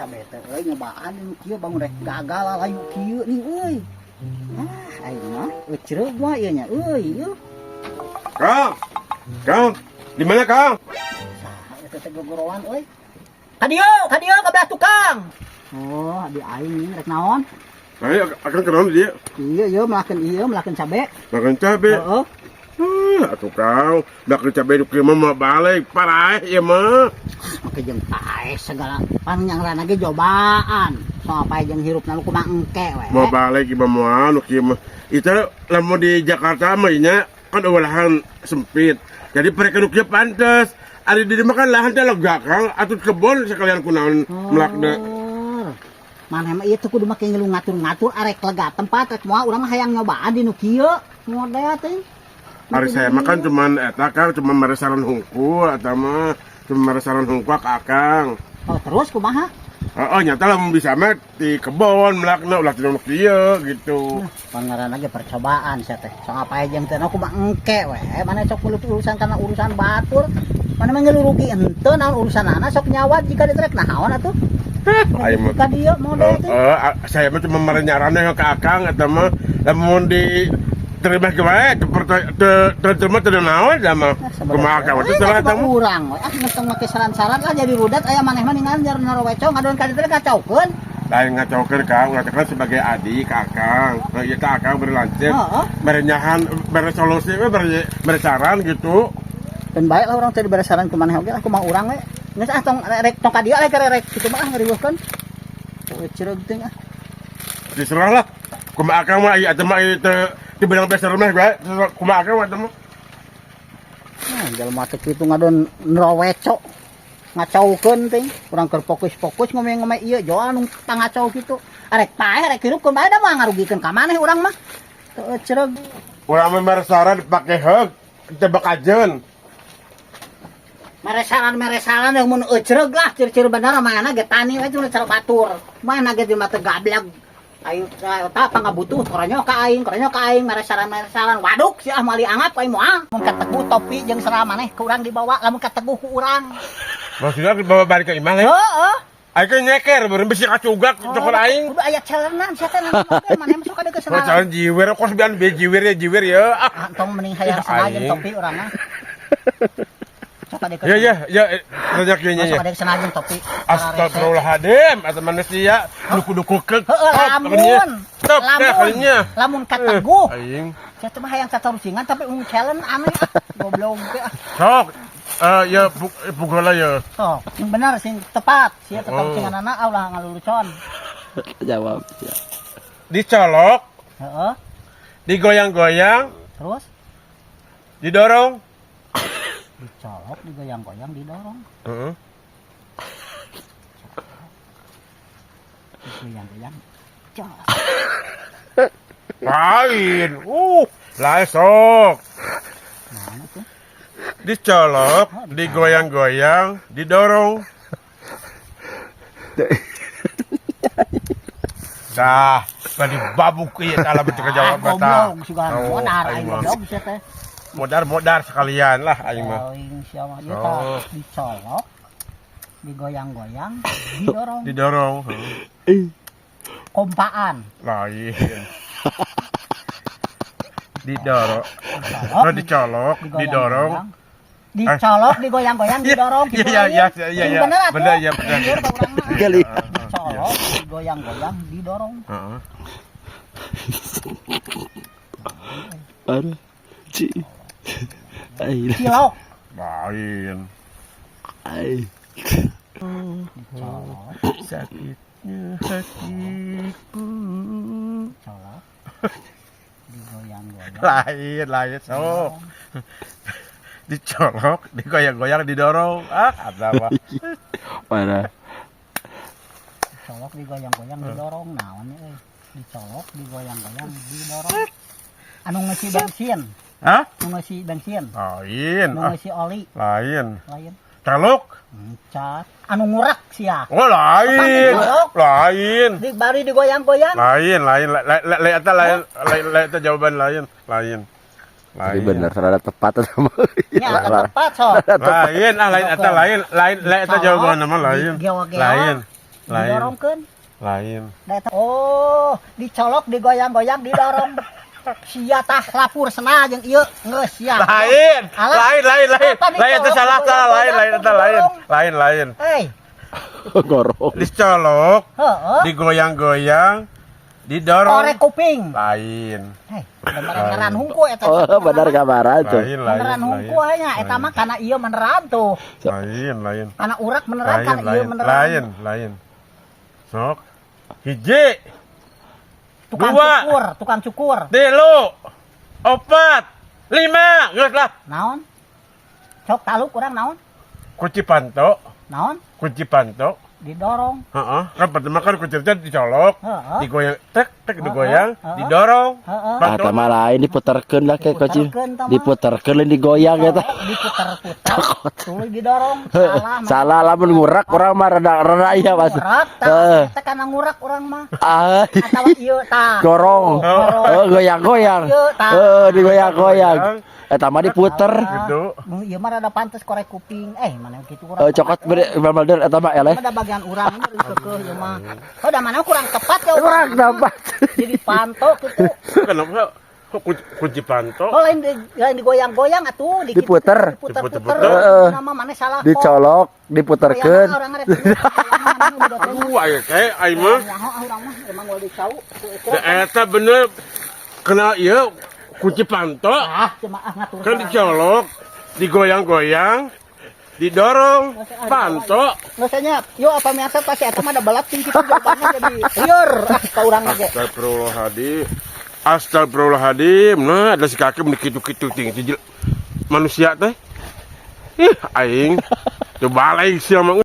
Cabe teh euy, nyobaan nu kieu bangun rek gagal layu kieu nih euy. Ah, aing mah eucreug mah ieu nya euy ieu. Kang, Kang, di mana, Kang? Saha eta teh gogorowan euy? Ka dieu, ka dieu, ka belah tukang. Oh, adi aing nih rek naon? Ayo, akan kenaon dia? Iya, iya, melakeun ieu, melakeun cabe. Makan cabe. Heeh. Ah, atuh Kang, makan cabe nu kieu mah moal balik, paraeh ieu mah. Make jeung paeh segala pan yang rana ge cobaan. Soal paeh jeung hirupna nu kumaha engke we. Moal balik ieu mah, moal nu kieu mah. Itu lamun di Jakarta mah nya kan euweuh lahan sempit. Jadi mereka nu kieu pantes. Ari di mah kan lahan teh lega, Kang, atuh kebon sekalian kunaon melakna. Oh. Maneh mah ieu teh kudu make ngilu ngatur-ngatur arek lega tempat rek moal, urang mah hayang nyobaan di nu kieu. Model teh. Ari saya mah kan cuman eta, Kang, cuma mere saran hungkul atau mah cuma mere saran hungkul ke Akang. Oh, terus kumaha? Oh, nyata lah bisa mah di kebon melakna, ulah di nu kieu gitu. Pangeran lagi percobaan sia teh. Sok apa jeung teh kumaha engke we. Mana sok kudu urusan kana urusan batur. Mana mah ngeluh rugi henteu naon urusanana, sok nyawa jika ditrek naon atuh. Aing mah Ka dieu model teh. Oh, saya mah cuma mere nyarannya ke Akang eta mah lamun di terima wae teu teu terima teu naon da mah. Kumaha Akang teh salah eta mah. Urang we ah ngetong make saran-saran lah jadi rudat aya maneh mah ningan jar naroweco ngadon ka dieu ngacaukeun. Lain ngacaukeun, Kang, ulah kan sebagai adik ke Akang. Nah, ieu teh Akang beri lanceuk. Heeh. Bere nyahan, bere solusi we, bere bere saran gitu. Dan baik lah urang teh dibere saran ku maneh oge lah, kumaha urang we. Geus ah, tong rek tong ka dieu rek rek kitu mah ah ngariweuhkeun. Oh, cereug teh ah. Diserah lah. Kumaha Akang mah ieu eta mah ieu teu teu beunang beser mah bae. Kumaha Akang mah eta mah. Nah, jelema teh kitu ngadon neroweco. Ngacaukeun teh. Urang keur fokus-fokus ngomong-ngomong ieu joal nu pangacau kitu. Arek paeh arek hirup keun bae da mah ngarugikeun ka maneh urang mah. Teu cereug. Urang mah mere saran dipake heug, teu bakajeun. Mere saran, mere saran yang mun eucreug lah ciri-ciri bener mana ge tani we cuma cara batur. Mana ge jelema teh gableg. Aing eta apa ngabutuh koronyok ka aing, koronyok ka aing, mere saran, mere saran. Waduk si ah moal dianggap aing moal. Mun kateguh topi jeung sera maneh ku urang dibawa lamun kateguh ku urang. Maksudnya dibawa balik ke imah ya? Heeh. Aing kan nyeker, beureum bisi kacugak cokot aing. Kudu aya challenge sia teh nanti oge maneh masuk ka deuk Oh, calon jiwir, kos bian be jiwir ya, jiwir ya. Ah. Ah, tong mending hayang Ih, sengaja aing. Topi urang mah. Sok ka Ya ya ya, banyak nya Sok ya. ka sengaja topi. Astagfirullahaladzim, atau manusia duku-duku ke. Heeh, lamun. Stop dah Lamun. Kalinya. Lamun kateguh. Aing. Saya teh mah hayang tatarucingan tapi ung challenge aneh ah. Goblok teh ah. Sok. Eh ya bugola ya. Sok, sing bener sing tepat. Sia tatarucingan anak ulah ngalulucon. Jawab ya. Dicolok, Heeh. digoyang-goyang, Terus didorong. Dicolok, digoyang-goyang, didorong. Heeh. Digoyang-goyang. Jos. Lain. Lain sok. Mana tuh? Dicolok, digoyang-goyang, didorong. Dah, tadi babuk ieu salah betul Ah, jawab bata. goblok sugan Oh, modar aing aing mah. goblok sia teh. Modar-modar sekalian lah aing mah. Aing sia mah ieu Oh. tah dicolok, digoyang-goyang, didorong. Didorong. Kompaan. Lain. Didorong. Dicolok, Oh, dicolok, didorong. Dicolok, digoyang-goyang, didorong Iya, gitu. iya, Lain. iya, iya, Ini iya. bener atuh. Bener, iya, bener. Bener, ka urang mah. Kali. Dicolok, digoyang-goyang, didorong. Heeh. Parah. Ci. Ai. Cilok. Lain. Ai. Dicolok, Sakitnya hatiku. dicolok. Digoyang-goyang. Lain, lain sok. Dicolok, digoyang-goyang, didorong. Ah, ada apa? Parah. Dicolok, digoyang-goyang, didorong. Naon euy? Dicolok, digoyang-goyang, didorong. Anu ngisi bensin, Hah? anu ngisi bensin, Lain. anu Ah, ngisi oli, lain. Lain. Calok. Encat. Anu ngurak sia. Oh, lain. Dicolok? Lain. Di bari digoyang-goyang. Lain, lain, lain, lain, lain, lain, lain, lain, itu jawaban lain, lain. Tapi Lain. bener rada tepat sama. Nya anu tepat sok. Lain, ah lain, eta lain, lain, lain, eta jawaban nama lain. Digewa-gewa. Lain. Lain. Didorongkeun. Lain. Da eta, oh, dicolok, digoyang-goyang, didorong. Sia tah lapur sena jeung ieu geus sia. Lain. Alah. Lain, lain, lain. Apa Lain itu dicolok, salah, salah, lain, lain itu lain. didorong? Lain, lain. Hei, Gorong. Dicolok, heeh. digoyang-goyang, didorong. Korek kuping. Lain. Hei, beneran hungku eta. Oh, benar gambaran tuh. Lain, lain. Beneran hungku lain. nya eta mah kana ieu meneran tuh. Lain, lain. Kana urak meneran, Lain, kana ieu lain, meneran. lain, lain. Sok. Hiji, Tukang Dua. cukur, tukang cukur. tilu, opat, lima, geus lah. Naon? Sok taluk urang naon? Kunci panto, Naon? Kunci panto. Didorong. Heeh, kan pertama kan kunci teh dicolok, Heeh. digoyang, tek tek digoyang, Heeh. didorong. Heeh. Ah, Panto. tama lain diputerkeun lah kayak kunci. Diputerkeun, tama. Diputerkeun lain digoyang eta. Diputer-puter, tuluy didorong. Salah. Mah. Salah lamun ngurak urang mah rada rada iya Mas. Ngurak tah, Heeh. teh kana ngurak urang mah. Ah, Atawa ieu tah. gorong. Gorong. Oh, goyang-goyang. Ieu tah. Heeh, digoyang-goyang. Eta mah diputer. Gitu. Nu ieu mah rada pantes korek kuping. Eh, mana kitu urang. Eh, cokot beri bener eta mah eleh. Ada bagian urang mah keukeuh ieu mah. Oh, da mana kurang tepat ya. Kurang tepat. Jadi panto kitu. Kenapa kok kunci panto? Oh, lain di, lain digoyang-goyang atuh, Diputer. Diputer-puter. Heeh. Nama mana salah kok. Dicolok, diputerkeun. Orang rek. Aduh, aya teh aing mah. Urang mah emang moal dicau. Da eta bener kena ieu kunci panto. Ah, cuma ah ngatur. Kan dicolok, digoyang-goyang, didorong, panto. Nggak usah yuk apa pemirsa pasti eta mah ada belat ting kitu jawabannya jadi liur ah ka urang ge. Astagfirullahaladzim. Astagfirullahaladzim. Nah, ada si kakek meni kitu-kitu ting manusia teh. Ih, aing. Coba lain sia mah.